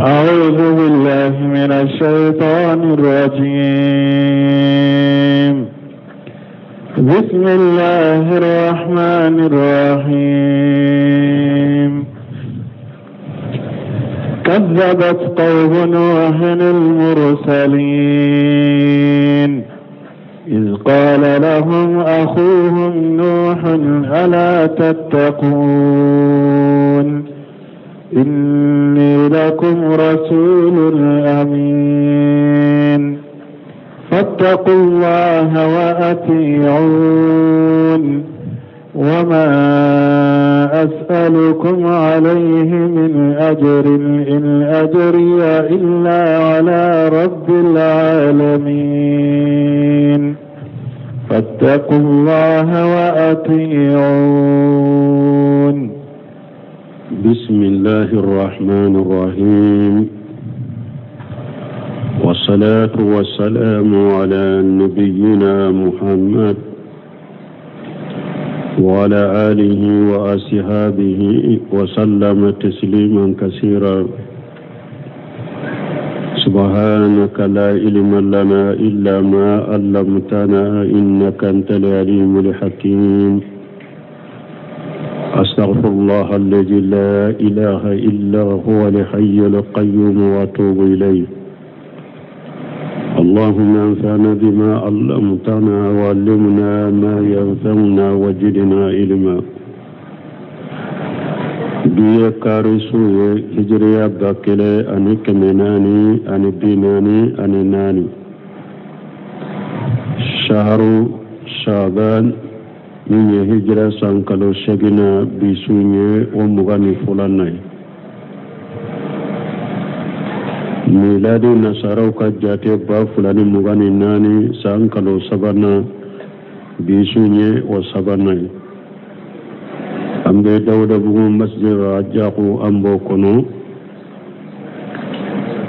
أعوذ بالله من الشيطان الرجيم بسم الله الرحمن الرحيم كذبت قوم نوح المرسلين إذ قال لهم أخوهم نوح ألا تتقون إني لكم رسول أمين فاتقوا الله وأطيعون وما أسألكم عليه من أجر إن أجري إلا على رب العالمين فاتقوا الله وأطيعون بسم الله الرحمن الرحيم والصلاة والسلام على نبينا محمد وعلى آله وأصحابه وسلم تسليما كثيرا سبحانك لا علم لنا إلا ما علمتنا إنك أنت العليم الحكيم أستغفر الله الذي لا إله إلا هو الحي القيوم وأتوب إليه اللهم انفعنا بما علمتنا وعلمنا ما ينفعنا وزدنا علما bi ye kari su ye hijiriya 1444 shaharu shaban min ye hijira san kalo seginna bi su ye o 22nan ye miladi nasaraw ka jate 2024 san kalo sabanan bi su ye o sabanan ye an bɛ dawudabugu masjid rajaku an b'o kɔnɔ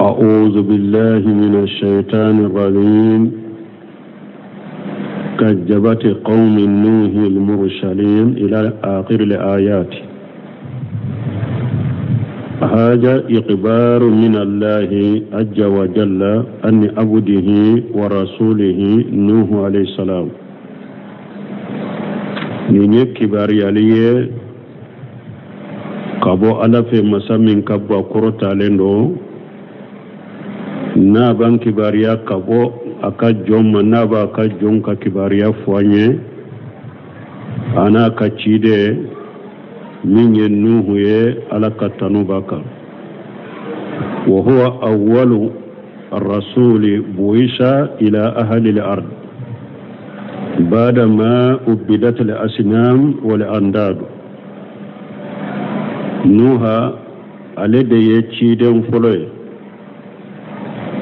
أعوذ بالله من الشيطان الرجيم كذبت قوم نوح المرسلين إلى آخر الآيات هذا إخبار من الله عز وجل عن عبده ورسوله نوح عليه السلام nin ye kibaruyali ye ka bɔ ala fɛ masa min ka bon a kɔrɔtalen don n'a b'an kibaruya ka bɔ a ka jɔn ma n'a b'a ka jɔn ka kibaruya fɔ an ye a n'a ka ciden min ye nuhu ye ala ka tanu b'a kan wa huwa awwalu rasuli buisa ila ahli al-ard بعدما عبدت الأصنام والأنداد nuha ale de ye ciden fɔlɔ ye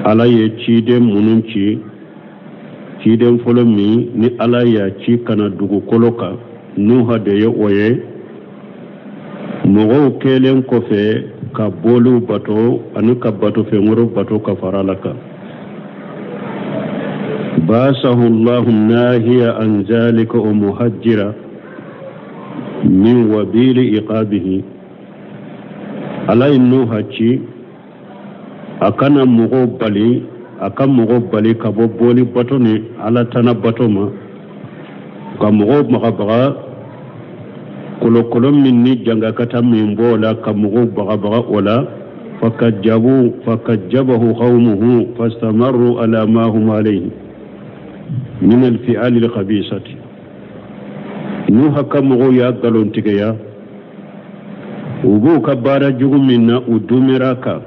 ala ye ciden minnu ci ciden fɔlɔ min ni ala y'a ci ka na dugukolo kan nuha de ye o ye mɔgɔw kɛlen kɔfɛ ka boliw bato ani ka batofɛn wɛrɛw bato ka fara ala kan basahu llahu nahiya an zalika wa muhajjira min wabili iqabihi ala ye nuha ci a kana mɔgɔw bali a ka mɔgɔw bali ka bɔ boli bato ni ala tana bato ma ka mɔgɔw bagabaga kolokolo min ni jangakata min b'o la ka mɔgɔw bagabaga o la fakajabu fakajabahu qawmuhu fastamarru ala ma hum alayhi min alfi'ali alkhabisati nuha ka mɔgɔw y'a nkalontigiya u b'u ka baara jugu min na u dumira kan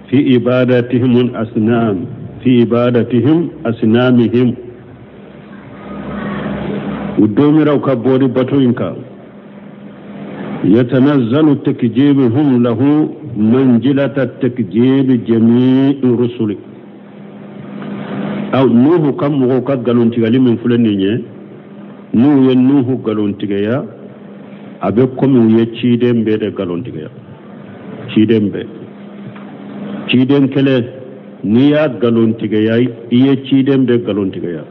fi ibadatihim asnam fi ibadatihim asnamihim u domira u ka boli bato in kan yatanazzalu takjibuhum lahu manjilata takjibi jami'i rusuli aw nuhu ka mɔgɔw ka nkalontigɛli min filɛ nin ye n'u ye nuhu nkalontigiya a bɛ komi u ye ciden bɛɛ de nkalontigiya ciden bɛɛ ciden kelen n'i y'a nkalontigiya i ye ciden bɛɛ nkalontigiya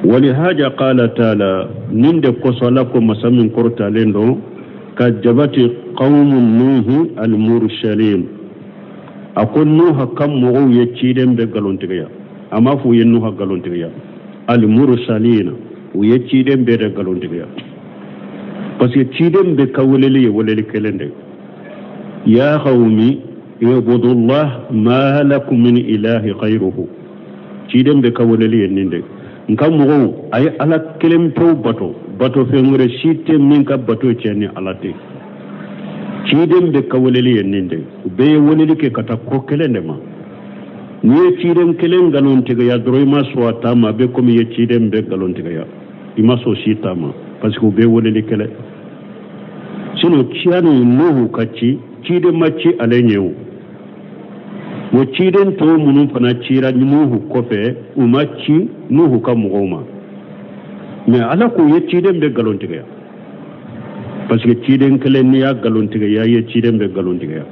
walihaja qala taala nin de kosɔn ala ko masa min kɔrɔtalen don Kadzabati qawmu nuhu almursalin. A ko Nuha ka mɔgɔw ye ciden bɛɛ nkalontigiya. A m'a fɔ u ye Nuha nkalontigiya, almursalina, u ye ciden bɛɛ de nkalontigiya, parce que ciden bɛɛ ka weleli ye weleli kelen de: ya qawmi ibudullah ma lakum min ilahi ghayruhu. Ciden bɛɛ ka weleli ye nin de: n ka mɔgɔw, a ye Ala kelen pewu bato, bato fɛn wɛrɛ si tɛ min ka bato cɛ ni Ala tɛ. Ciden bɛɛ ka weleli ye nin de. U bɛɛ ye weleli kɛ ka taa ko kelen de ma. N'i ye ciden kelen nkalontigiya dɔrɔn, i ma sɔn a ta ma, a bɛ komi i ye ciden bɛɛ nkalontigiya, i ma sɔn si ta ma, parce que u bɛɛ weleli kelen. Sinon ciyani Nuhu ka ci, ciden ma ci ale ɲɛ. O o ciden tɔw minnu fana cira Nuhu kɔfɛ, u ma ci Nuhu ka mɔgɔw ma. Mais Ala k'u ye ciden bɛɛ nkalontigiya, parce que ciden kelen, n'i y'a nkalontigiya, i ye ciden bɛɛ nkalontigiya.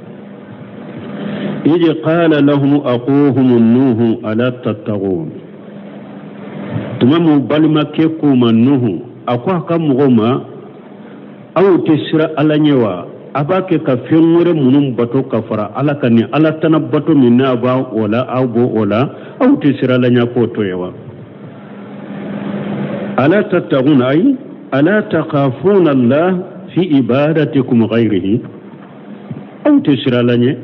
Id qala lahum aquhum Nuhu ala tattaqun. Tuma min balimakɛ k'u ma Nuhu, a ko a ka mɔgɔw ma: aw tɛ sira Ala ɲɛ wa? A b'a kɛ ka fɛn wɛrɛ minnu bato ka fara Ala kan, ni Ala tana bato min n'a b'a o la, aw b'o o la, aw tɛ sira Ala ɲɛ k'o to ye wa? Ala tattaqun, ay ala takhafuna Allah fi ibadatikum ghayrihi. Aw tɛ sira Ala ɲɛ,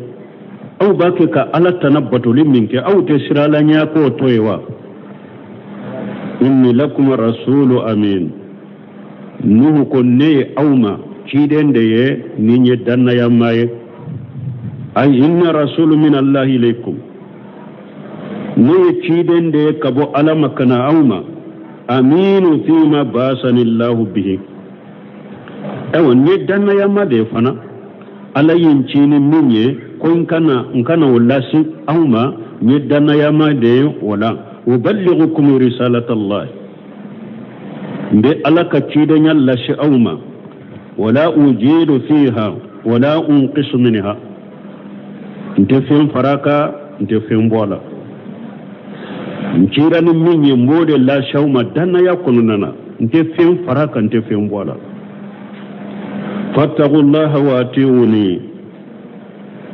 aw b'a kɛ ka Ala tana batoli min kɛ, aw tɛ sira Ala ɲɛ k'o to ye wa? Inni lakum rasulu amin. Nuhu ko ne ye aw ma ciden de ye, ni ye dannayama ye. Ay inna rasulu min Allahi ilaykum, ne ye ciden de ye ka bɔ Ala ma ka na aw ma. Aminu fima basani Llahu bihi. Ayiwa, n ye dannayama de ye fana. Ala ye n ci ni min ye ko n kana o lase aw ma, n ye dannayama de ye o la. Uballighukum risalatallahi, n bɛ Ala ka cidenya lase aw ma. Wala ujidu fiha wala unqisu minha, n tɛ fɛn fara kan, n tɛ fɛn bɔ a la. N cira ni min ye, n b'o de lase aw ma dannaya kɔnɔna na, n tɛ fɛn fara kan, n tɛ fɛn bɔ a la. Fattaqullaha wa atiuni,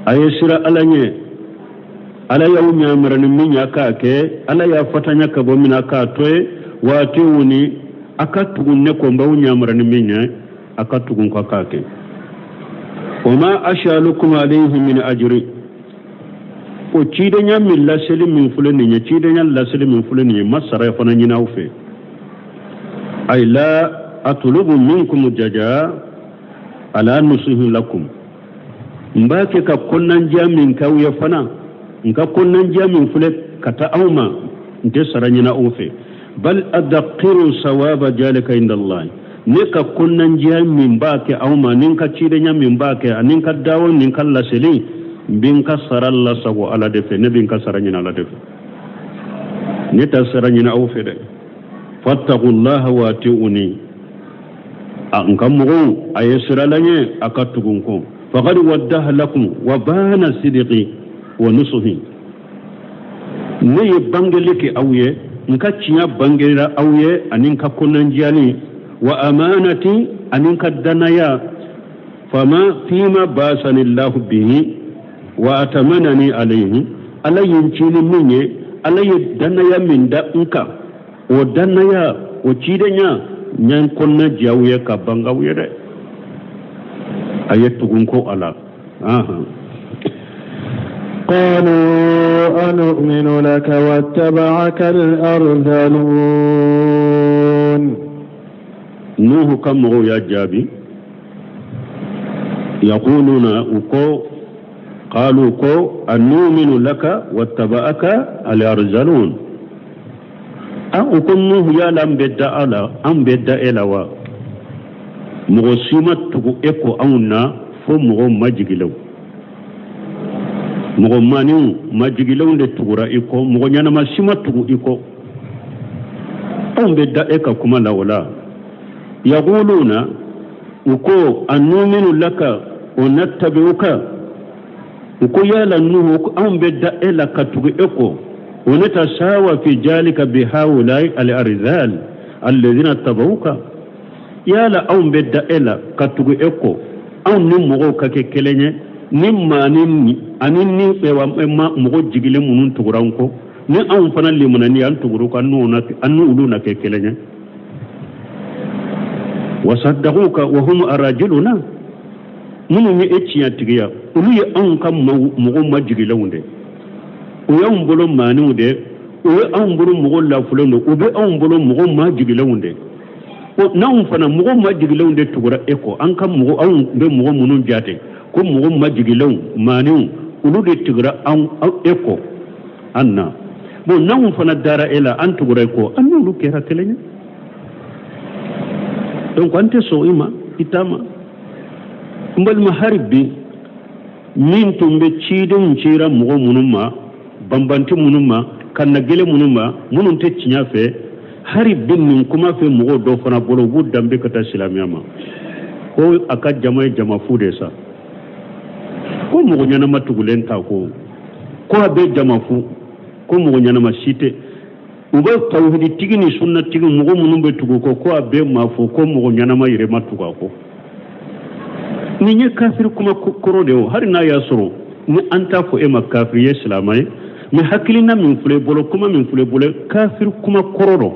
a ye sira Ala ɲɛ. Ala y'aw ɲamara ni min ye, a k'a kɛ. Ala y'a fatanya ka bɔ min na, a k'a to ye. Wa atiuni, a ka tugu ne kɔ, n b'aw ɲamara ni min ye, a ka tugu n kɔ k'a kɛ. Wa ma ashalukum alayhi min ajri. O cidenya min laseli min filɛ nin ye, cidenya laseli min filɛ nin ye, ma sara fana ɲini aw fɛ. Ay la atlubu minkum jaja ala nusuhi lakum. N b'a kɛ ka kɔnɔnandiya min k'aw ye fana, n ka kɔnɔnandiya min filɛ ka taa aw ma, n tɛ sara ɲini aw fɛ. Bal adaqiru sawaba jalika inda Allah. Ne ka kɔnɔnandiya min b'a kɛ aw ma, ni n ka cidenya min b'a kɛ, ani n ka dawa ni n ka laseli, n bɛ n ka sara lasago Ala de fɛ. Ne bɛ n ka sara ɲini Ala de fɛ, ne ta sara ɲini aw fɛ dɛ. Fattaqullaha wa atiuni. A n ka mɔgɔw, a ye sira la ɲɛ, a ka tugu n kɔ. Faqad waddaha lakum wa bana sidiki wa nusuhi. Ne ye bangeli kɛ aw ye, n ka tiɲɛ bangela aw ye, ani n ka kɔnɔnajiyali, wa amanati, ani n ka danaya. Fama fima basani Llahu bihi wa atamanani alayhi. Ala ye n ci ni min ye, Ala ye danaya min da n kan, o danaya, o cidenya, n ye n kɔnɔna diya aw ye ka bange aw ye dɛ. A ye tugu n kɔ a la. قالوا أنؤمن لك واتبعك الأرذلون. Nuhu ka mɔgɔw y'a jaabi. Yaquluna, u ko, qalu, ko anuminu laka wattaba'aka al-arzalun. A u ko Nuhu, yala an bɛ da a la, an bɛ da e la wa? Mɔgɔ si ma tugu e kɔ anw na fo mɔgɔ majigilenw, mɔgɔ maninw majigilenw de tugura i kɔ, mɔgɔ ɲɛnama si ma tugu i kɔ. Anw bɛ da e ka kuma la o la? Yaquluna, u ko anuminu laka wa nattabi'uka. U ko yala Nuhu, anw bɛ da e la ka tugu e kɔ? Wa natasawa fi jalika bi haulai al arzal alladhina tabauka. Yala anw bɛ da e la ka tugu e kɔ? Anw ni mɔgɔw ka kɛ kelen ye ni maani ni ani ni mɔgɔ jigilen minnu tugura an kɔ, ni anw fana limanani an tugura u kɔ, an n'olu na kɛ kelen ye. Wasaddaquka wa hum arajiluna, minnu ye e tiɲɛtigiya, olu ye anw ka mɔgɔ majigilenw de, u y'anw bolo maaniw de, u ye anw bolo mɔgɔ lafulenw de, u bɛ anw bolo mɔgɔ majigilenw de. N'anw fana mɔgɔ majigilenw de tugura e kɔ, an ka mɔgɔ, anw bɛ mɔgɔ minnu jate ko mɔgɔ majigilenw maaniw, olu de tugura anw e kɔ an na. Bon, n'anw fana dara e la, an tugura e kɔ, an n'olu kɛra kelen ye. Donc an tɛ sɔn i ma, i ta ma. N balima, hali bi min tun bɛ cidenw cira mɔgɔ minnu ma, banbanti minnu ma, kannagɛlɛn minnu ma, minnu tɛ tiɲɛ fɛ, hali bi nin kuma fɛ mɔgɔw dɔ fana bolo, u b'u danbe ka taa silamɛya ma ko a ka jama ye jama fu de sa, ko mɔgɔ ɲɛnama tugulen ta ko ko a bɛ jama fu, ko mɔgɔ ɲɛnama si tɛ. U bɛ tawhiditigi ni sunnatigi mɔgɔ minnu bɛ tugu kɔ, ko a bɛ maa fɔ ko mɔgɔ ɲɛnama yɛrɛ ma tugu a kɔ. Nin ye kafiri kuma kɔrɔ de ye o. Hali n'a y'a sɔrɔ ni an t'a fɔ e ma kafiri ye, silamɛ ye, mais hakilina min filɛ i bolo, kuma min filɛ i bolo, kafiri kuma kɔrɔ dɔ,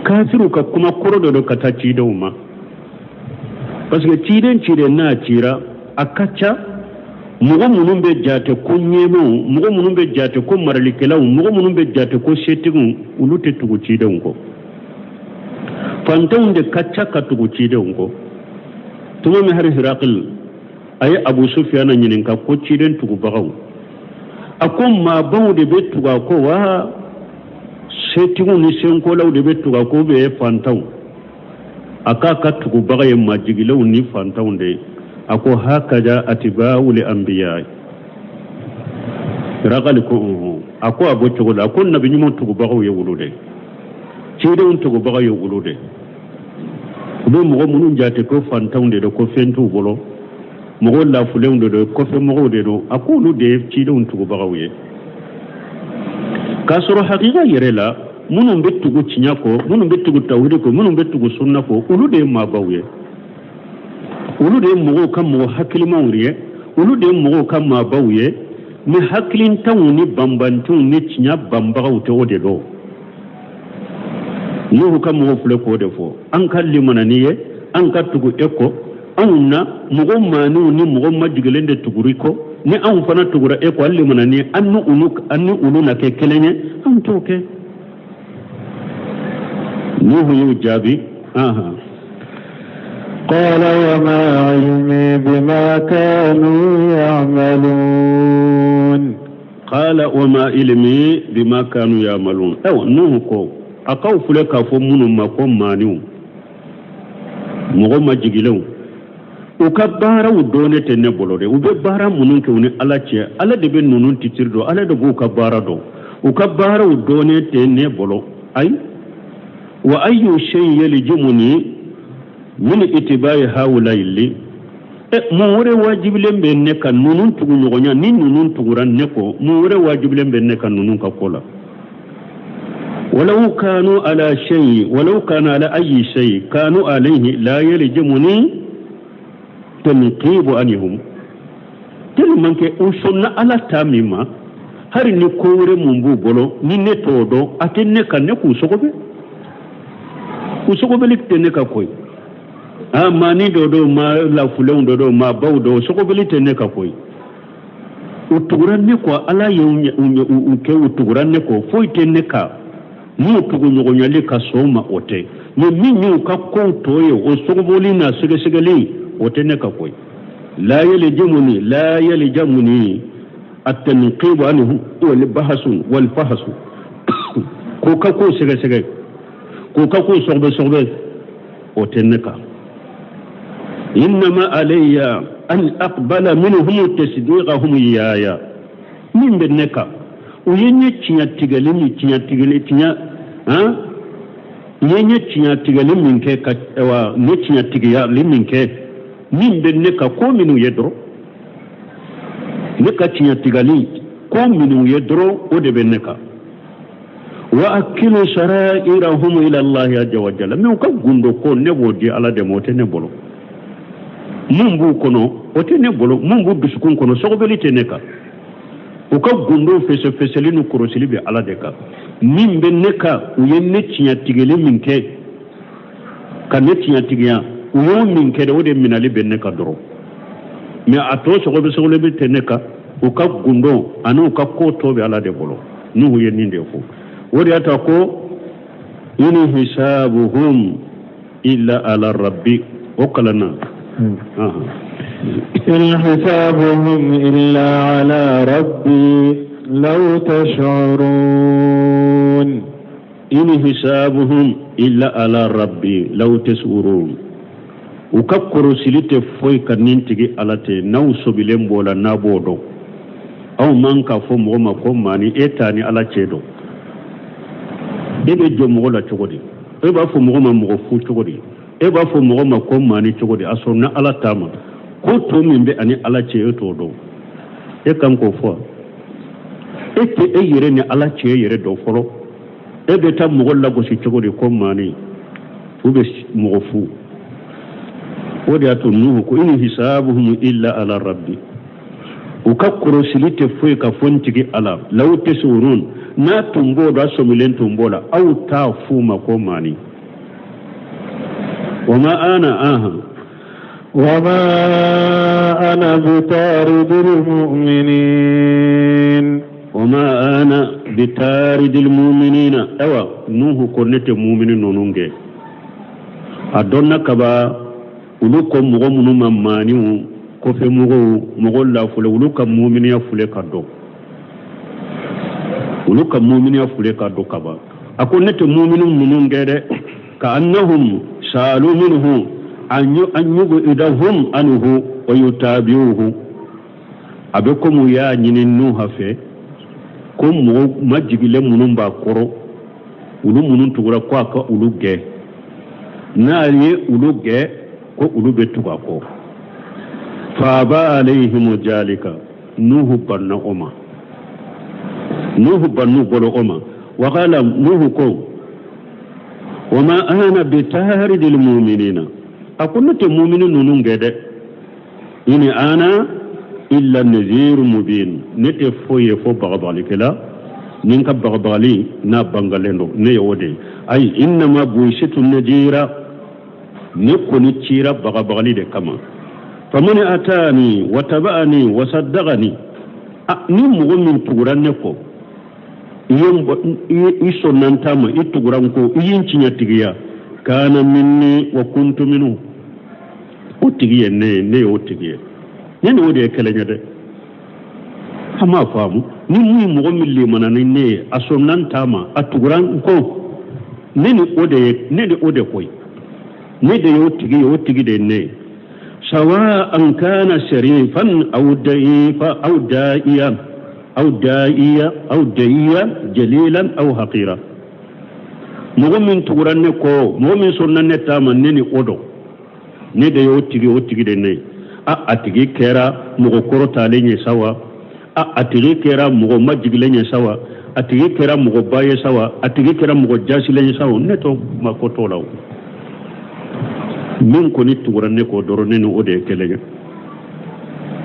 kafiriw ka kuma kɔrɔ dɔ don ka taa cidenw ma. Parce que ciden ciden n'a cira, a ka ca mɔgɔ minnu bɛ jate ko ɲɛmaw, mɔgɔ minnu bɛ jate ko maralikɛlaw, mɔgɔ minnu bɛ jate ko setigiw, olu tɛ tugu cidenw kɔ. Fantanw de ka ca ka tugu cidenw kɔ. Tuma min hari Hirakil a ye Abu Sufiyana ɲininka ko ciden tugubagaw, a ko maabaw de bɛ tugu a kɔ wa, setigiw ni senkolaw de bɛ tugu a kɔ, bɛ fantanw? A k'a ka tugubaga ye majigilenw ni fantanw de ye. A ko hakaza atiba'ul anbiya. Hirakali ko ɔhɔn. A ko a b'o cogo la. A ko nabi ɲuman tugubagaw ye olu de, cidenw tugubagaw ye olu de. U bɛ mɔgɔ minnu jate ko fantanw de don, ko fɛn t'u bolo, mɔgɔ lafulenw de don, kɔfɛ mɔgɔw de don, a ko olu de ye cidenw tugubagaw ye. K'a sɔrɔ hakika yɛrɛ la, minnu bɛ tugu tiɲɛ kɔ, minnu bɛ tugu tawhidi kɔ, minnu bɛ tugu sunna kɔ, olu de ye maabaw ye, olu de ye mɔgɔw ka mɔgɔ hakilimaw ye, olu de ye mɔgɔw ka maabaw ye. Ni hakilintanw ni banbantiw ni tiɲɛ banbagaw tɛ o de dɔn. Nuhu ka mɔgɔw filɛ k'o de fɔ: an ka limanani ye, an ka tugu e kɔ. Anw na mɔgɔ maaniw ni mɔgɔ majigilen de tugura i kɔ, ni anw fana tugura e kɔ, an limanani, an ni olu na kɛ kelen ye. Anw t'o kɛ. Nuhu y'u jaabi ahan. قال وما علمي بما كانوا يعملون. قال وما علمي بما كانوا يعملون. Ayiwa, Nuhu ko a k'aw filɛ k'a fɔ minnu ma ko maaniw, mɔgɔ majigilenw, u ka baaraw dɔɔnin tɛ ne bolo dɛ. U bɛ baara minnu kɛ u ni Ala cɛ, Ala de bɛ ninnu titiri dɔn, Ala de b'u ka baara dɔn. U ka baaraw dɔɔnin tɛ ne bolo. Ayi, wa ayu shay yaljimuni min itibai haula'i li, mun wɛrɛ wajibilen bɛ ne ka ninnu tugu ɲɔgɔnya ni ninnu tugura ne kɔ? Mun wɛrɛ wajibilen bɛ ne ka ninnu ka ko la? Walau kanu ala shay, walau kana ala ayi shay kanu alayhi la yaljimuni tanqibu anhum, tellement que u sɔnna Ala ta min ma, hali ni ko wɛrɛ mun b'u bolo ni ne t'o dɔn, a tɛ ne kan ne k'u sɔgɔbɛ. U sɔgɔbɛli tɛ ne ka ko ye. A maani dɔ don, maa lafulenw dɔ don, maa baw dɔ, sɔgɔbɛli tɛ ne ka ko ye. U tugura ne kɔ, Ala ye u kɛ u tugura ne kɔ, foyi tɛ ne kan n'u tugu ɲɔgɔnyali ka sɔn ma, o tɛ. Mais min y'u ka kow tɔ ye, o sɔgɔbɔli n'a sɛgɛsɛgɛli, o tɛ ne ka ko ye. La yaljimuni, la yaljamuni at-tanqibu anhu wal bahasu wal fahasu, k'u ka kow sɛgɛsɛgɛ, k'u ka kow sɔgɔbɛ sɔgɔbɛ, o tɛ ne kan. Innama alayya an aqbala minhum tasdiqahum iyaya, min bɛ ne kan, u ye n ye tiɲɛ tigɛli min, tiɲɛ tigɛli, tiɲɛ han, u ye n ye tiɲɛ tigɛli min kɛ, ka wa ne tiɲɛ tigiyali min kɛ, min bɛ ne kan, ko minnu ye dɔrɔn, ne ka tiɲɛ tigɛli ko minnu ye dɔrɔn, o de bɛ ne kan. Wa akilu sarairahum ila Allahi azza wa jalla, mais u ka gundo ko, ne b'o di Ala de ma, o tɛ ne bolo. Mun b'u kɔnɔ o tɛ ne bolo, mun b'u dusukun kɔnɔ sɔgɔbɛli tɛ ne kan. U ka gundo fɛsɛfɛsɛli ni kɔrɔsili bɛ Ala de kan. Min bɛ ne kan, u ye ne tiɲɛtigɛli min kɛ, ka ne tiɲɛtigiya, u y'o min kɛ dɛ, o de minɛli bɛ ne kan dɔrɔn. Mais a tɔ sɔgɔbɛ tɛ ne kan. U ka gundo ani u ka ko tɔ bɛ Ala de bolo. Nuhu ye nin de fɔ. O de y'a to ko in hisabuhum illa ala rabbi, o kalanna. In hisabuhum illa ala rabbi law tash'urun. In hisabuhum illa ala rabbi law tash'urun. U ka kɔrɔsili tɛ foyi kan ni n tigi Ala tɛ. N'aw sobilen b'o la, n'a b'o dɔn, aw man k'a fɔ mɔgɔ ma ko maani, e t'a ni Ala cɛ dɔn. E bɛ jɔ mɔgɔ la cogo di? E b'a fɔ mɔgɔ ma mɔgɔ fu cogo di? E b'a fɔ mɔgɔ ma ko maani cogo di? A sɔrɔ ni Ala t'a ma ko to min bɛ ani Ala cɛ, e t'o dɔn. E kan k'o fɔ? E tɛ e yɛrɛ ni Ala cɛ yɛrɛ dɔn fɔlɔ. E bɛ taa mɔgɔ lagosi cogo di ko maani u bɛ mɔgɔ fu? O de y'a to Nuhu ko in hisabuhum illa ala rabbi, u ka kɔrɔsili tɛ foyi ka fɔ n tigi Ala. Law tash'urun, n'a tun b'o dɔn, a sɔmilen tun b'o la, aw t'a f'u ma ko maani. Wa ma ana aha. Wa ma ana bitaridil mu'minin. Wa ma ana bitaridil mu'minina. Ayiwa, Nuhu ko ne tɛ mumini ninnu gɛn. A dɔnna kaba olu ko mɔgɔ minnu ma maaniw, kɔfɛ mɔgɔw, mɔgɔ lafule, olu ka muminiya fule ka dɔn, olu ka muminiya fule ka dɔn kaba. A ko ne tɛ mumini ninnu gɛn dɛ. Ka annahum saalu minhu an yub'idahum anhu wa yutabi'uhu. A bɛ komi u y'a ɲini Nuha fɛ ko mɔgɔ majigilen minnu b'a kɔrɔ, olu minnu tugura, ko a ka olu gɛn. N'a ye olu gɛn, ko olu bɛ tugu a kɔ. Faaba alayhimu jalika, Nuhu banna o ma. Nuhu bann'u bolo o ma. Wakala, Nuhu ko wa ma ana bitaridil mu'minina, a ko ne tɛ mumini ninnu gɛn dɛ. In ana illa naziru mubin, ne tɛ foyi ye fo bagabagalikɛla ni n ka bagabagali n'a bangalen don, ne ye o de ye. Ayi, innama buisitu nadira, ne kɔni cira bagabagali de kama. Famani atani wa taba'ani wa saddaqani, ni mɔgɔ min tugura ne kɔ, i sɔnna n ta ma, i tugura n kɔ, i ye n tiɲɛtigiya, kana minni wa kuntu minhu, o tigi ye ne ye, ne ye o tigi ye, ne ni o de ye kelen ye dɛ. An m'a faamu. Ni mun ye mɔgɔ min lemana ni ne ye, a sɔnna n ta ma, a tugura n kɔ, ne ni o de ye, ne ni o de koyi, ne de y'o tigi ye, o tigi de ye ne ye. Sawa'an kana sharifan aw da'ifa aw da'iyan aw da'iya aw da'iya jalilan aw haqira, mɔgɔ min tugura ne kɔ, mɔgɔ min sɔnna ne ta ma, ne ni o dɔn, ne de y'o tigi, o tigi de ne ye. A tigi kɛra mɔgɔ kɔrɔtalen ye sa wa, a tigi kɛra mɔgɔ majigilen ye sa wa, a tigi kɛra mɔgɔba ye sa wa, a tigi kɛra mɔgɔ jasilen ye sa wa, ne t'o mako t'o la o. Min kɔni tugura ne kɔ dɔrɔn, ne ni o de ye kelen ye,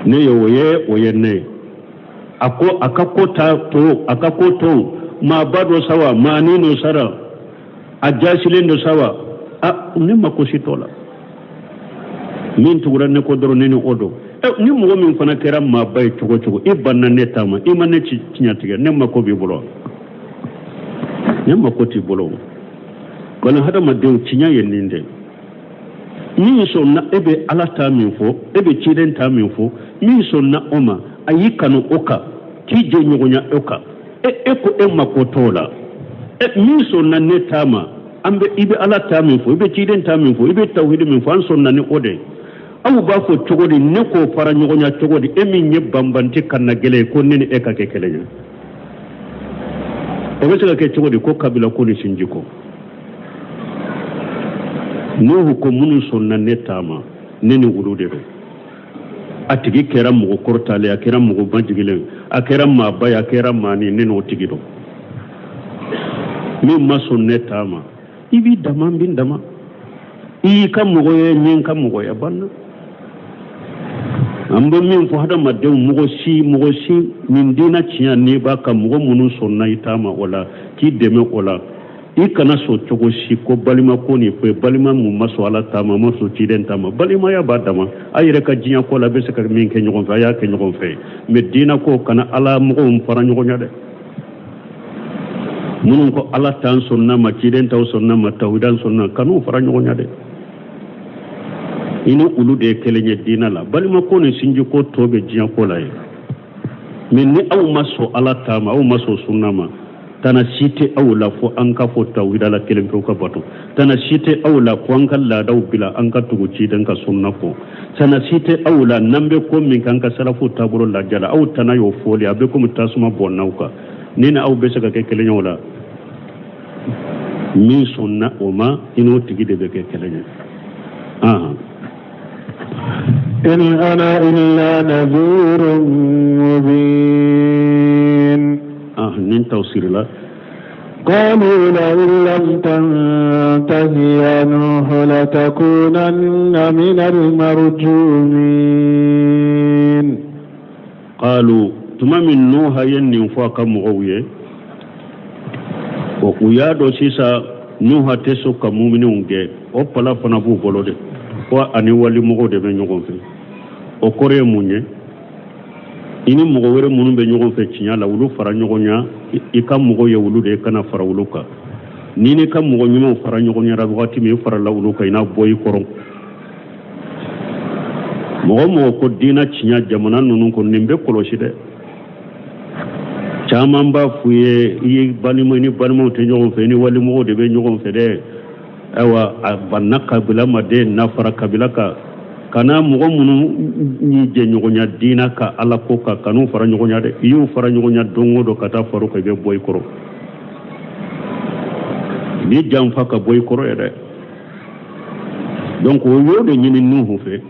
ne ye o ye, o ye ne ye. A ko a ka ko ta to, a ka ko to, maaba dɔ sa wa, maanin dɔ sara, a jasilen dɔ sa wa, ne mako si t'o la. Min tugura ne kɔ dɔrɔn, ne ni o don. Ni mɔgɔ min fana kɛra maaba ye cogo cogo, i banna ne ta ma, i ma ne tiɲɛ tigɛ, ne mako b'i bolo, ne mako t'i bolo. Bani hadamadenw, tiɲɛ ye nin de. Min sɔnna, e bɛ Ala ta min fɔ, e bɛ ciden ta min fɔ, min sɔnna o ma, a y'i kanu o kan, k'i jɛɲɔgɔnya o kan, e ko e mako t'o la. Min sɔnna ne ta ma, an bɛ, i bɛ Ala ta min fɔ, i bɛ ciden ta min fɔ, i bɛ tawhidi min fɔ, an sɔnna ni o de ye. Aw b'a fɔ cogo di, ne k'o fara ɲɔgɔnya cogo di, e min ye banbanti kanna gɛlɛn ye, ko ne ni e ka kɛ kelen ye? O bɛ se ka kɛ cogo di, ko kabila ko ni sinji ko? Nuhu ko minnu sɔnna ne ta ma, ne ni olu de don. A tigi kɛra mɔgɔ kɔrɔtalen, a kɛra mɔgɔ majigilen, a kɛra maaba ye, a kɛra maani, ne n'o tigi don. Min ma sɔn ne ta ma, i b'i dama, n b'i dama, i y'i ka mɔgɔ ye, n ye n ka mɔgɔ ye, banna. An bɛ min fɔ hadamadenw, mɔgɔ si, mɔgɔ si nin diinɛ tiɲɛ n'i b'a kan, mɔgɔ minnu sɔnna i ta ma o la, k'i dɛmɛ o la, i kana sɔn cogo si ko balima ko nin fɔ balima mun ma sɔn Ala ta ma, ma sɔn ciden ta ma. Balimaya b'a dama, a yɛrɛ ka diɲɛ ko la, a bɛ se ka min kɛ ɲɔgɔn fɛ, a y'a kɛ ɲɔgɔn fɛ, mais diinɛ ko kana ala mɔgɔw fara ɲɔgɔn ɲɛ dɛ. Minnu ko Ala t'an sɔnna ma, ciden t'aw sɔnna ma, tawhidan sɔnna, kan'u fara ɲɔgɔn ɲɛ dɛ. I ni olu de ye kelen ye diinɛ la. Balima ko ni sinji ko tɔ bɛ diɲɛ ko la ye, mais ni aw ma sɔn Ala ta ma, aw ma sɔn sunna ma, tana si tɛ aw la fo an ka fɔ tawhida la kelen pewu ka bato. Tana si tɛ aw la fo an ka laadaw bila, an ka tugu ciden ka sunna kɔ. Tana si tɛ aw la n'an bɛ ko min k'an ka salafu taabolo lajala, aw tana y'o fɔli, a bɛ komi tasuma bɔnna aw kan. Ni ni aw bɛ se ka kɛ kelen ye o la, min sɔnna o ma, i n'o tigi de bɛ kɛ kelen ye. In ana illa nadhirun mubin. Nin tawsirila. قالوا لئن لم تنته يا نوح لتكونن من المرجومين. قالوا tuma min Nuha ye nin fɔ a ka mɔgɔw ye, o u y'a dɔn sisan Nuha tɛ sɔn ka muminenw gɛn. O pala fana b'u bolo de, ko ani walimɔgɔw de bɛ ɲɔgɔn fɛ. O kɔrɔ ye mun ye? I ni mɔgɔ wɛrɛ minnu bɛ ɲɔgɔn fɛ tiɲɛ la, olu fara ɲɔgɔn ɲa. I ka mɔgɔw ye olu de ye, kana fara olu kan. N'i n'i ka mɔgɔ ɲumanw fara ɲɔgɔn ɲɛra wagati min, i farala olu kan, i n'a bɔ i kɔrɔ. Mɔgɔ mɔgɔ ko diinɛ tiɲɛ jamana ninnu kɔnɔ, nin bɛ kɔlɔsi dɛ. Caman b'a f'u ye, i ye balima, i ni balimaw tɛ ɲɔgɔn fɛ, i ni walimɔgɔw de bɛ ɲɔgɔn fɛ dɛ. Ayiwa, a banna kabila ma den n'a fara kabila kan, kana mɔgɔ minnu y'i jɛɲɔgɔnya diinɛ ka Ala ko kan, kan'u fara ɲɔgɔn ɲa dɛ. I y'u fara ɲɔgɔn ɲa don o don ka taa far'u kan, i bɛ bɔ i kɔrɔ. I b'i janfa ka bɔ i kɔrɔ yɛrɛ. Donc o y'o de ɲini Nuhu fɛ,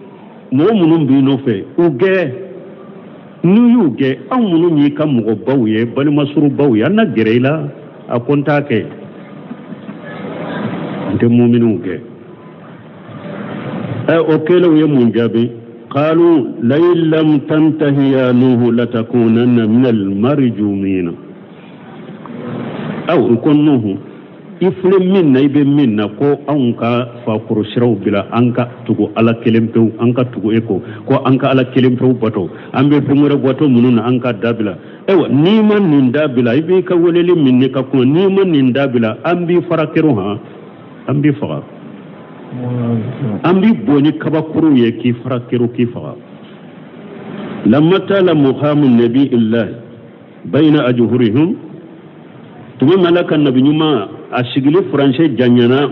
mɔgɔ minnu b'i nɔfɛ, u gɛn. N'u y'u gɛn, anw minnu y'i ka mɔgɔbaw ye, balimasurubaw ye, an na gɛrɛ i la. A ko n t'a kɛ, n tɛ muminw gɛn. O kɛlen, u ye mun jaabi? Qalu lain lam tantahi ya Nuhu latakunanna min almarjumina. Aw, u ko Nuhu, i filɛ min na, i bɛ min na, ko anw ka fakɔrɔ siraw bila, an ka tugu Ala kelen pewu, an ka tugu e kɔ, ko an ka Ala kelen pewu bato, an bɛ fɛn wɛrɛ bato minnu na, an ka dabila. Ayiwa, n'i ma nin dabila, i b'i ka weleli min n'i ka kuma, n'i ma nin dabila, an b'i fara kɛrɛ han, an b'i faga, an b'i bɔ ni kabakuruw ye k'i fara kɛrɛ, k'i faga. Lamma tala muhamu nabi illahi bayna ajhurihim, tuma min Ala ka nabi ɲuman a sigili furancɛ janyana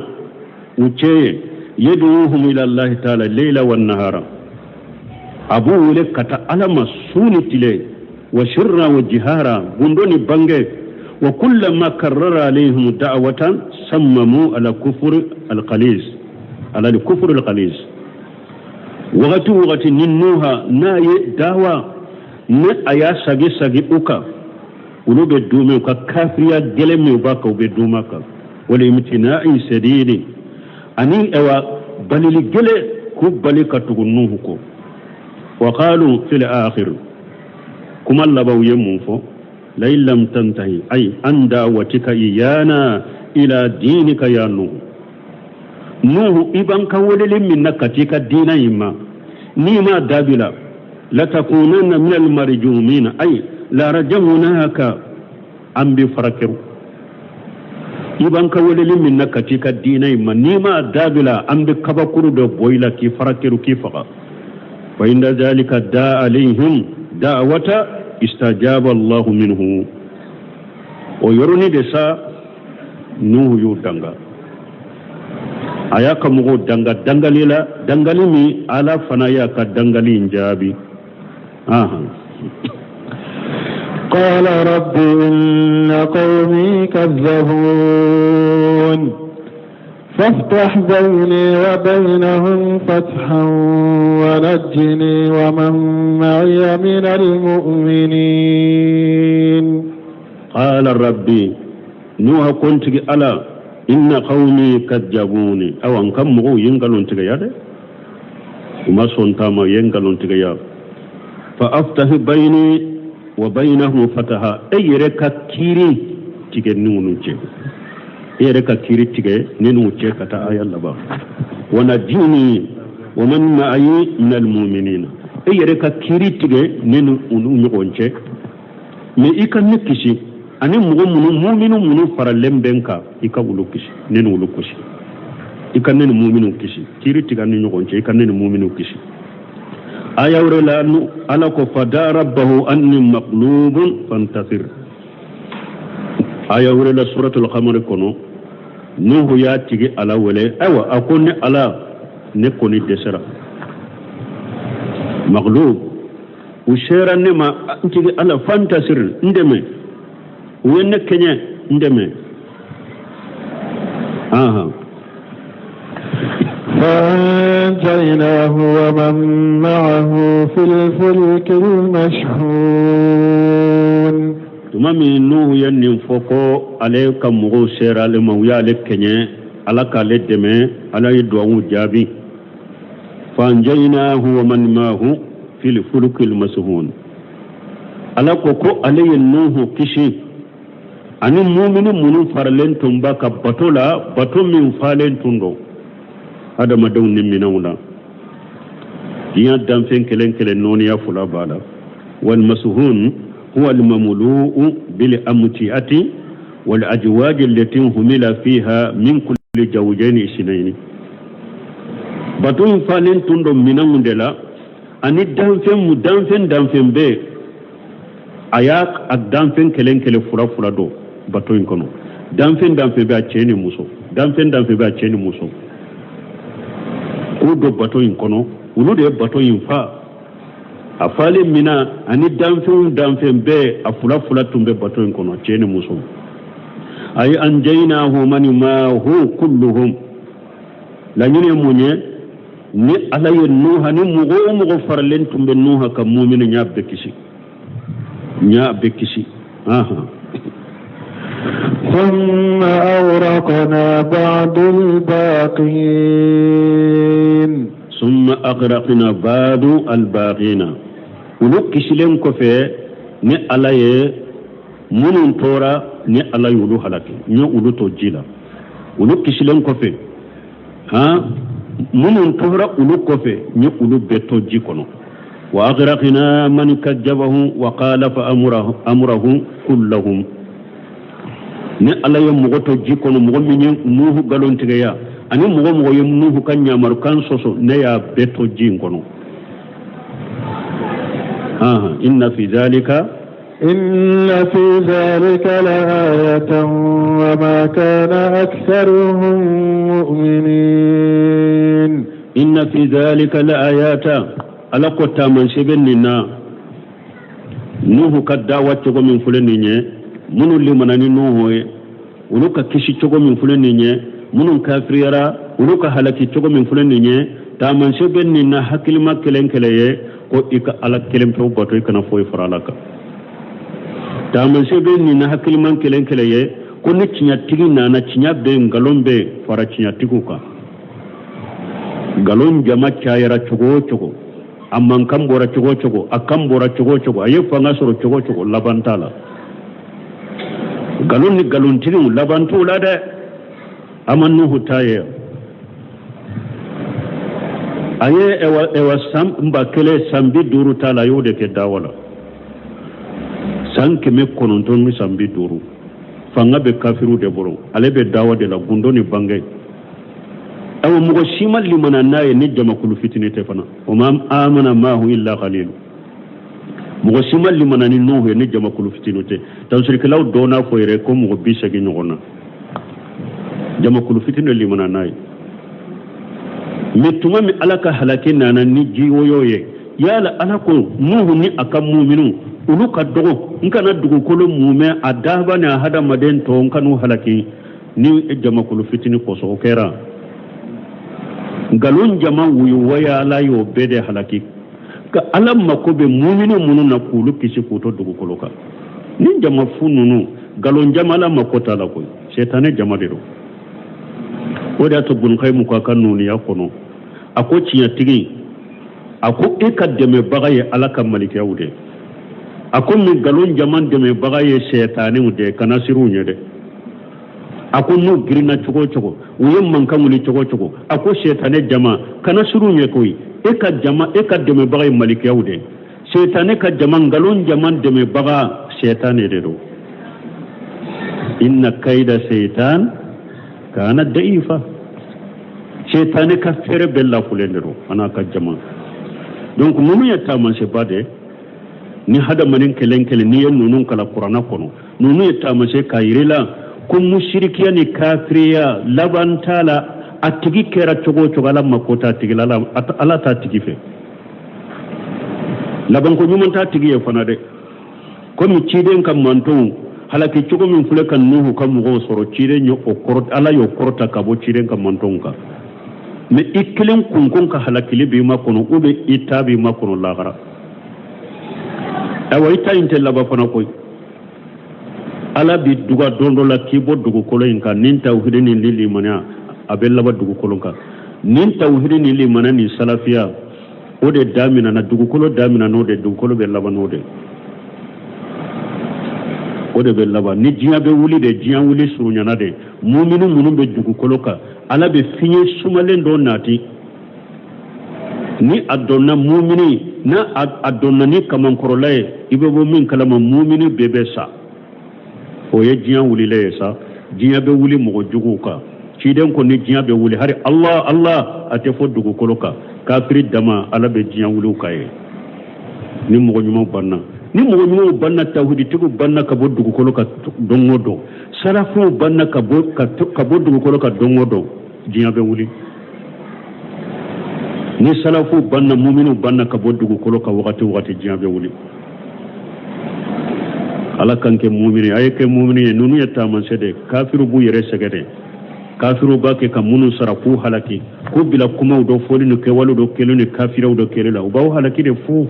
u cɛ ye, yaduhum ila Allahi taala leila wa nahara, a b'u wele ka taa Ala ma su ni tile, wa sirra wa jihara, gundo ni bange. Wa kullama karrara alayhim da'watan sammamu ala kufur alqalis, ala kufur alqalis. Wagati wagati ni Nuha n'a ye dawa, ni a y'a sagi sagi u kan, olu bɛ duumɛ u ka kafiriya gɛlɛn min b'a kan, u bɛ duumɛ kan. Wala imtina'i sadili, ani awa balili gɛlɛn k'u bali ka tugu Nuhu kɔ. Wa qalu fil akhir, kuma laban u ye mun fɔ? Lain lam tantahi ay an da'watika iyana ila dinika ya Nuhu. Nuhu, i b'an ka weleli min na ka t'i ka diinɛ in ma, n'i m'a dabila, latakunanna min almarjumina ay la rajamunaka, an bɛ farakɛru. I b'an ka weleli min na ka t'i ka diinɛ in ma, n'i m'a dabila, an bɛ kabakuru dɔ bɔ i la k'i farakɛru, k'i faga. Fa inda zalika da alayhim da'wata istajaba Allahu minhu. O yɔrɔnin de sa, Nuhu y'u danga, a y'a ka mɔgɔw danga dangali la, dangali min Ala fana y'a ka dangali in jaabi. قال رب إن قومي كذبون فافتح بيني وبينهم فتحا ونجني ومن معي من المؤمنين. قال ربي، Nuha ko n tigi Ala, inna qawmi kadzabuni, awa n ka mɔgɔw ye nkalon tigɛ ya dɛ, u ma sɔn ta ma, ye nkalon tigɛ ya. Fa aftahi bayni wa baynahum fataha, e yɛrɛ ka kiiri tigɛ ni olu cɛ, e yɛrɛ ka kiiri tigɛ ne n'u cɛ, ka taa aya laban. Wa najini wa man ma'ayi min almu'minina, e yɛrɛ ka kiiri tigɛ ne ni olu ɲɔgɔn cɛ, mais i ka ne kisi ani mɔgɔ minnu, muminu minnu faralen bɛ n kan, i ka olu kisi, ne ni olu kisi, i ka ne ni muminu kisi, kiiri tigɛ an ni ɲɔgɔn cɛ, i ka ne ni muminu kisi. Aya wɛrɛ la, Ala ko fada'a rabbahu anni maghlubun fantasir. Aya wɛrɛ la, suratul qamar kɔnɔ, Nuhu y'a tigi Ala wele. Ayiwa, a ko ne Ala, ne kɔni dɛsɛra, maghlub, u sera ne ma, n tigi Ala, fantasir, n dɛmɛ, u ye ne kɛɲɛ, n dɛmɛ. Ahan. فأنجيناه ومن معه في الفلك المشحون. Tuma min Nuhu ye nin fɔ ko ale ka mɔgɔw sera ale ma, u y'ale kɛɲɛ, Ala k'ale dɛmɛ, Ala ye duwawu jaabi. Fanjaynahu wa man maahu fil fulukil mashhun, Ala ko ko ale ye Nuhu kisi ani mumini minnu faralen tun b'a ka bato la, bato min falen tun don adamadenw ni minɛnw na. Diɲɛ danfɛn kelen kelen nɔɔniya fila b'a la. Walmasuhun huwa almamlu'u bil amtiati wal ajwaj allati humila fiha min kulli zawjayn isnayn. Bato in falen tun don minɛnw de la ani danfɛn mu danfɛn danfɛn bɛɛ, a y'a a danfɛn kelen kelen fila fila don bato in kɔnɔ. Danfɛn danfɛn bɛ a cɛ ni muso, danfɛn danfɛn bɛ a cɛ ni muso, k'u don bato in kɔnɔ. Olu de ye bato in fa. A falen min na ani danfɛnw danfɛn bɛɛ, a fila fila tun bɛ bato in kɔnɔ, cɛ ni muso. Ayi anjaynahu man maahu kulluhum. Laɲini ye mun ye? Ni Ala ye Nuha ni mɔgɔ o mɔgɔ faralen tun bɛ Nuha ka mumini, n y'a bɛɛ kisi, n y'a bɛɛ kisi. Ahan. ثم أغرقنا بعد الباقين. Summa aghraqna ba'du albaqina, olu kisilen kɔfɛ, ni Ala ye minnu tora, ni Ala y'olu halaki, n ye olu to ji la. Olu kisilen kɔfɛ, han, minnu tora olu kɔfɛ, n ye olu bɛɛ to ji kɔnɔ. Wa aghraqna man kadzabahum wa khalafa amrahum kullahum. Ni Ala ye mɔgɔ to ji kɔnɔ, mɔgɔ min ye Nuhu nkalon tigɛya ani mɔgɔ mɔgɔ ye Nuhu ka ɲamarukan sɔsɔ, ne y'a bɛɛ to ji in kɔnɔ. Inna fi zalika إن في ذلك لآية وما كان أكثرهم مؤمنين. Inna fi zalika laayata, Ala ko taamasiyɛn bɛ nin na. Nuhu ka dawa cogo min filɛ nin ye, minnu limana ni Nuhu ye, olu ka kisi cogo min filɛ nin ye, minnu kafiriyara, olu ka halaki cogo min filɛ nin ye, taamasiyɛn bɛ nin na hakilima kelen kelen ye, ko i ka Ala kelen pewu bato, i kana foyi fara Ala kan. Taamasiyɛn bɛ nin na hakiliman kelen kelen ye, ko ni tiɲɛtigi nana, tiɲɛ bɛ yen, nkalon bɛ yen, fara tiɲɛtigiw kan. Nkalon jama cayara cogo o cogo, a mankan bɔra cogo o cogo, a kan bɔra cogo o cogo, a ye fanga sɔrɔ cogo o cogo, laban t'a la. Nkalon ni nkalontigiw, laban t'u la dɛ. A ma Nuhu ta ye, a ye ɛwa san 1000 san 50 t'a la, a y'o de kɛ dawa la, san 950. Fanga bɛ kafiriw de bolo, ale bɛ dawa de la, gundo ni bange. Awa, mɔgɔ si ma limana n'a ye ni jamakulu fitini tɛ fana. Wa ma amana maahu illa qalilu, mɔgɔ si ma limana ni Nuhu ye ni jamakulu fitini tɛ. Tafsirikɛlaw dɔw n'a fɔ yɛrɛ ko mɔgɔ 80 ɲɔgɔn na, jamakulu fitini limana n'a ye. Mais tuma min Ala ka halaki nana ni ji woyo ye, yala Ala ko Nuhu ni a ka muminu, olu ka dɔgɔ, n kana dugukolo mumɛ, a daba ni a hadamaden tɔ, n kan'u halaki ni jamakulu fitini kosɔn. O kɛra nkalon jama wuyuwaya, Ala y'o bɛɛ de halaki, ka Ala mako bɛ muminu minnu na k'olu kisi k'u to dugukolo kan. Ni jama fu ninnu, nkalon jama, Ala mako t'a la koyi, sɛtanɛ jama de don. O de y'a to Bunukayimu ka nuniya kɔnɔ, a ko tiɲɛtigi A ko e ka dɛmɛbaga ye Ala ka malikiyaw de ye. A ko min nkalon jama dɛmɛbaga ye sɛtanɛw de ye, kana siran u ɲɛ dɛ. A ko n'u girinna cogo o cogo, u ye mankan wuli cogo o cogo, a ko sɛtanɛ jama, kana siran u ɲɛ koyi. E ka jama, e ka dɛmɛbaga ye malikiyaw de ye. Sɛtanɛ ka jama, nkalon jama dɛmɛbaga sɛtanɛ de don. Inna kaida sɛtan kana daifa. Sɛtanɛ ka fɛɛrɛ bɛɛ lafulen de don, a n'a ka jama. Donc ninnu ye taamasiyɛnba de ye. Ni hadamaden kelen kelen n'i ye ninnu kalan kuranna kɔnɔ, ninnu ye taamasiyɛn k'a yir'i la ko musirikiya ni kafiriya laban t'a la. A tigi kɛra cogo o cogo, Ala mako t'a tigi la, Ala t'a tigi fɛ. Labanko ɲuman t'a tigi ye fana dɛ. Komi ciden ka mantonw halaki cogo min filɛ ka Nuhu ka mɔgɔw sɔrɔ, ciden ye o kɔrɔ, Ala y'o kɔrɔta ka bɔ ciden ka mantonw kan. Mais i kelen kunkun ka halakili b'i makɔnɔ, ou bien i ta b'i makɔnɔ lahara. Ayiwa, i ta in tɛ laban fana koyi. Ala bi duga don dɔ la k'i bɔ dugukolo in kan ni tawhidi ni limaniya, a bɛ laban dugukolo kan ni tawhidi ni limaniya ni salafiya. O de daminɛna, dugukolo daminɛ n'o de, dugukolo bɛ laban n'o de, o de bɛ laban. Ni diɲɛ bɛ wuli de, diɲɛ wuli surunyana de, muminu minnu bɛ dugukolo kan, Ala bɛ fiɲɛ sumalen dɔ nati. Ni a donna mumini, n'a a donna ni kamankɔrɔla ye, i bɛ bɔ min kalama, mumini bɛɛ bɛ sa. O ye diɲɛ wulilen ye sa. Diɲɛ bɛ wuli mɔgɔ juguw kan. Ciden ko ni diɲɛ bɛ wuli, hari Allah Allah a tɛ fɔ dugukolo kan, kafiri dama Ala bɛ diɲɛ wuli u kan ye. Ni mɔgɔ ɲumanw banna, ni mɔgɔ ɲumanw banna, tawhiditigiw banna ka bɔ dugukolo kan don o don, salafuw banna ka bɔ dugukolo kan don o don, diɲɛ bɛ wuli. Ni salafuw banna, muminiw banna ka bɔ dugukolo kan wagati o wagati, diɲɛ bɛ wuli. Ala k'an kɛ mumini, a ye kɛ mumini ye. Ninnu ye taamasiyɛn de ye. Kafiriw b'u yɛrɛ sɛgɛn de. Kafiriw b'a kɛ ka minnu sara k'u halaki, k'u bila kumaw dɔ fɔli ni kɛwale dɔ kɛli ni kafiriw dɔ kɛli la, u b'aw halaki de fu.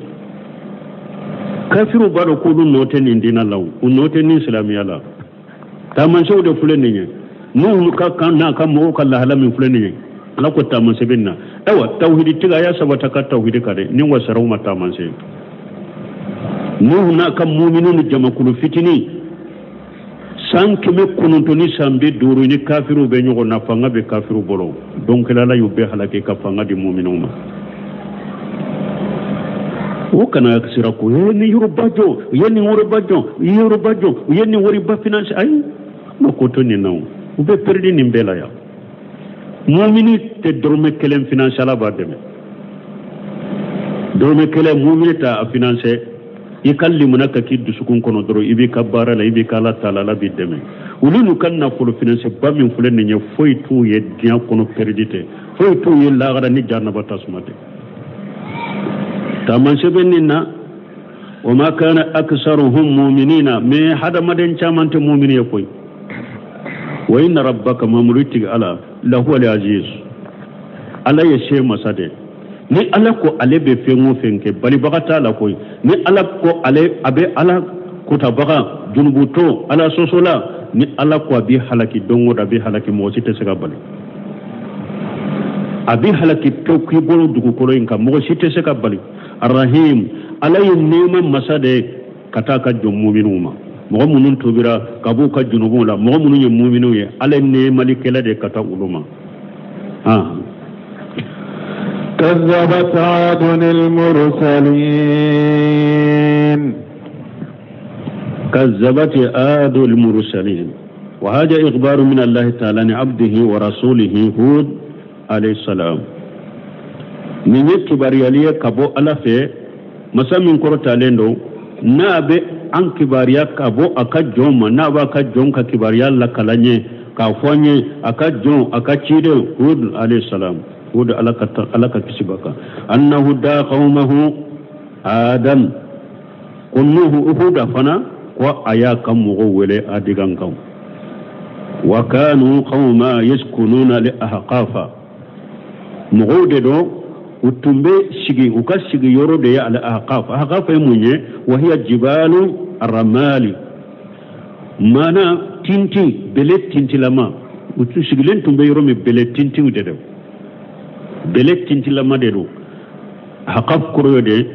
Kafiriw b'a dɔn k'olu nɔ tɛ nin diinɛ la, u nɔ tɛ nin silamɛya la. Taamasiyɛnw de filɛ nin ye. N'u ka kan n'a ka mɔgɔw ka lahala min filɛ nin ye, Ala ko taamasiyɛn bɛ nin na. Ayiwa, tawhidi tigi, a y'a sabata ka tawhidi kan dɛ. Ni wasaraw ma taamasiyɛn, Nuhu n'a ka muminu ni jamakulu fitinin, san 950 ni kafiriw bɛ ɲɔgɔn na, fanga bɛ kafiriw bolo. Don kelen Ala y'u bɛɛ halaki ka fanga di muminu ma. O kana sira ko ye ni yɔrɔba jɔ, u ye nin wariba jɔ, u ye yɔrɔba jɔ, u ye nin wariba finance. Ayi, ma ko to nin na, o u bɛ perdi nin bɛɛ la yan. Mumini tɛ dɔrɔmɛ kelen finance, Ala b'a dɛmɛ. Dɔrɔmɛ kelen mumini t'a finance. I ka limana ka k'i dusukun kɔnɔ dɔrɔn, i b'i ka baara la, i b'i ka Ala ta la, Ala b'i dɛmɛ. Olu n'u ka nafolo finance ba min filɛ nin ye, foyi t'u ye diɲɛ kɔnɔ, perdi tɛ, foyi t'u ye lahara ni jahanaba tasuma tɛ. Taamasiyɛn bɛ nin na. Wa ma kana aksaruhum muminina, mais hadamaden caman tɛ mumini ye koyi. Wa inna rabbaka, mamuru tigi Ala, lahuwa al-aziz, Ala ye se masa de. Ni Ala ko ale bɛ fɛn o fɛn kɛ, balibaga t'a la koyi. Ni Ala ko ale a bɛ Ala kotabaga junubutɔ, Ala sɔsɔla, ni Ala ko a bɛ halaki don o don, a bɛ halaki, mɔgɔ si tɛ se ka bali. A bɛ halaki pewu k'i bolo dugukolo in kan, mɔgɔ si tɛ se ka bali. Arahim, Ala ye nɛɛma masa de ye ka taa ka jɔn muminiw ma, mɔgɔ minnu tubira ka b'u ka junubuw la, mɔgɔ minnu ye muminiw ye, Ala ye nɛɛmalikɛla de ye ka taa olu ma. كذبت عاد المرسلين. كذبت عاد المرسلين. وهذا إخبار من الله تعالى عن عبده ورسوله هود عليه السلام. Nin ye kibaruyali ye ka bɔ Ala fɛ, masa min kɔrɔtalen don, n'a bɛ an kibaruya ka bɔ a ka jɔn ma, n'a b'a ka jɔn ka kibaruya lakala ye k'a fɔ an ye, a ka jɔn, a ka ciden Hud alayhi salam. Hud, Ala ka kisi b'a kan, annahu da qaumahu adan, ko Nuhu Huda fana ko a y'a ka mɔgɔw wele adigan kan. Wa kanu qauma yaskununa li ahqafa, mɔgɔw de don, u tun bɛ sigi, u ka sigi yɔrɔ de ye al ahqaf. Ahqaf ye mun ye? Wa hiya jibalu ramali, maana tintin, bele tintilama. U tun sigilen tun bɛ yɔrɔ min, bele tintinw de don, bele tintilama de don. Ahqaf kɔrɔ ye de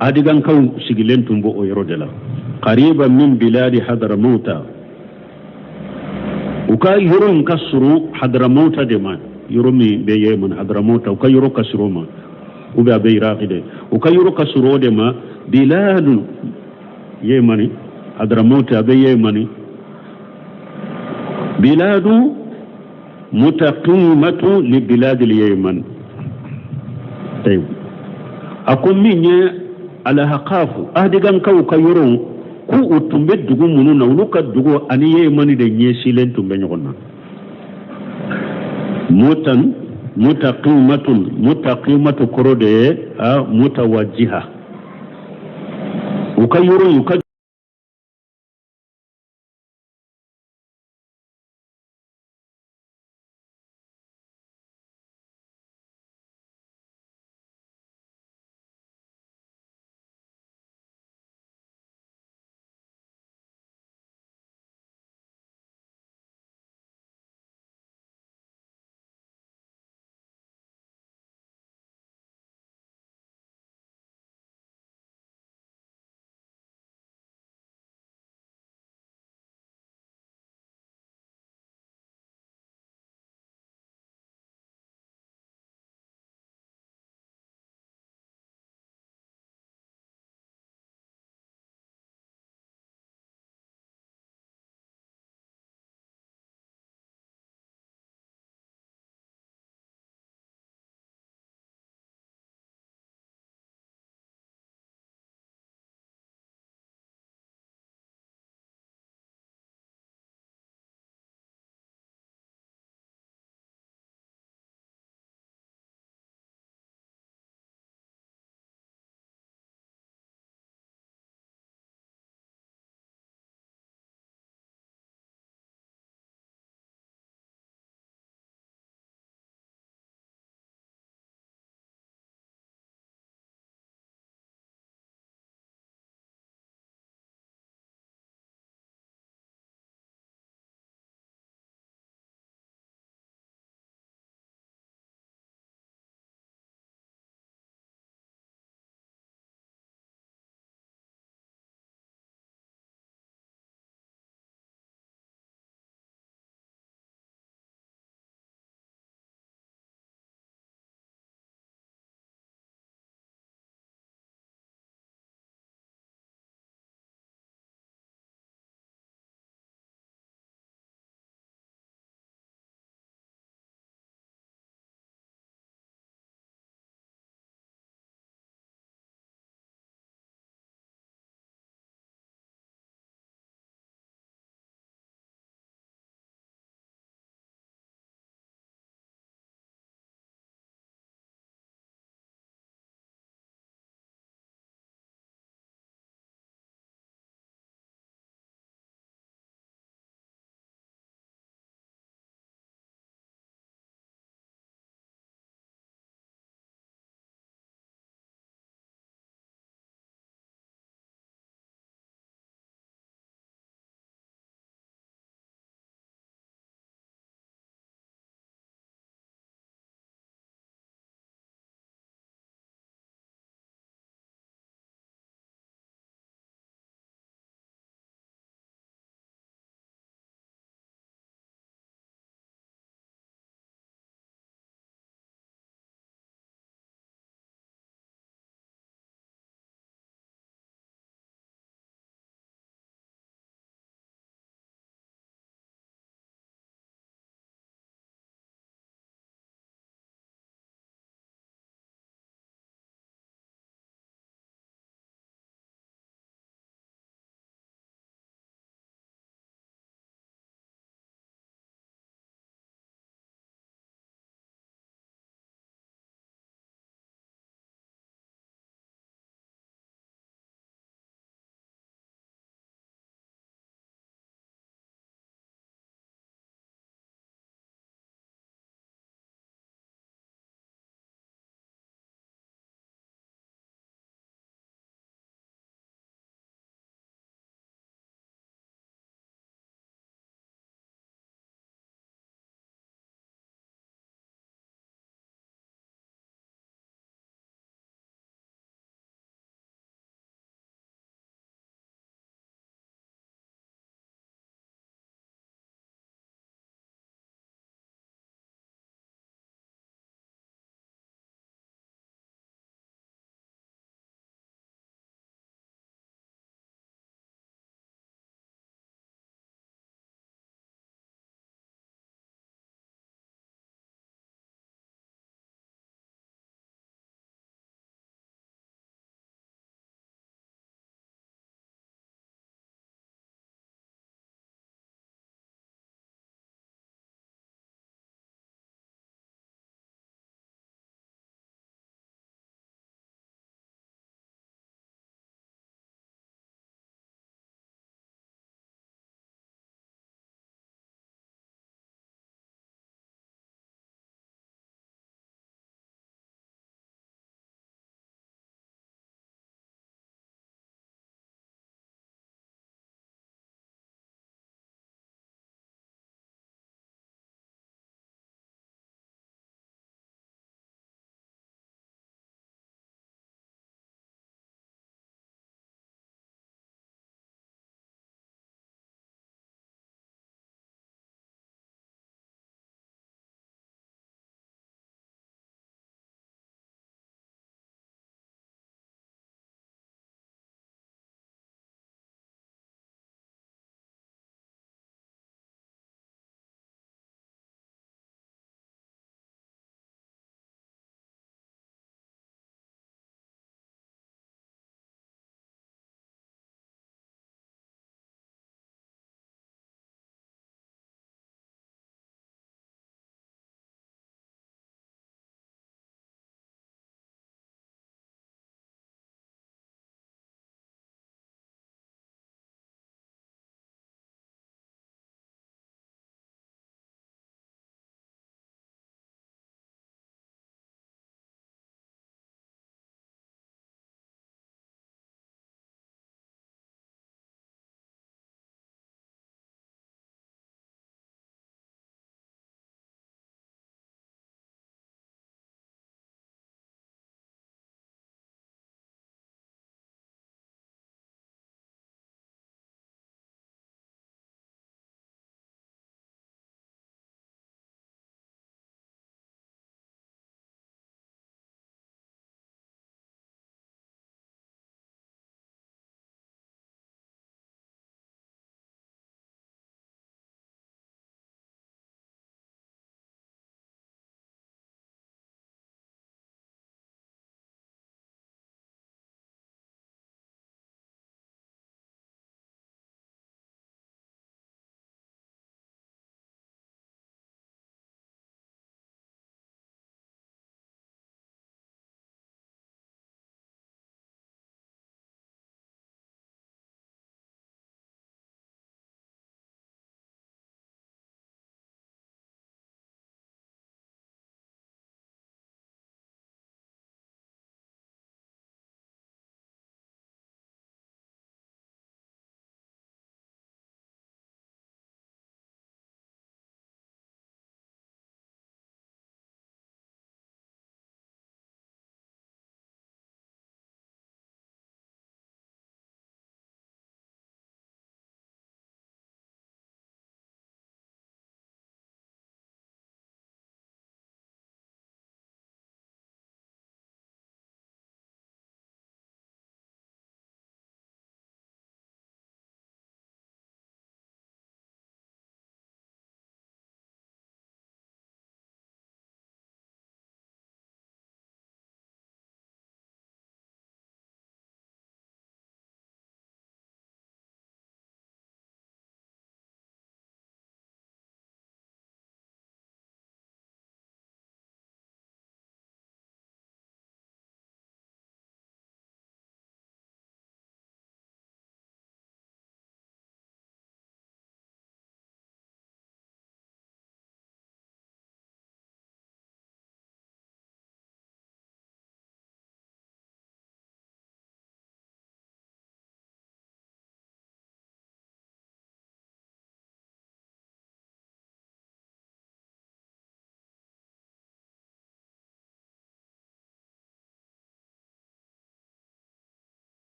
Adigankaw sigilen tun b'o yɔrɔ de la, qariba min biladi Hadramauta, u ka yɔrɔ in ka surun Hadramauta de ma, yɔrɔ min bɛ Yemen, Hadramauta, u ka yɔrɔ ka surun o ma, ou bien a bɛ Iraki de, u ka yɔrɔ ka surun o de ma. Biladu Yemani, Hadramauta a bɛ Yemani, biladu mutaqimatu li biladil Yemen. Tayyib, a ko min ye alahakafu, ahdigankaw ka yɔrɔw, ko u tun bɛ dugu minnu na, olu ka dugu ani Yemani de ɲɛsilen tun bɛ ɲɔgɔn na. Mutan mutaqimatun, mutaqimatu kɔrɔ de ye a mutawajiha, u ka yɔrɔ, u ka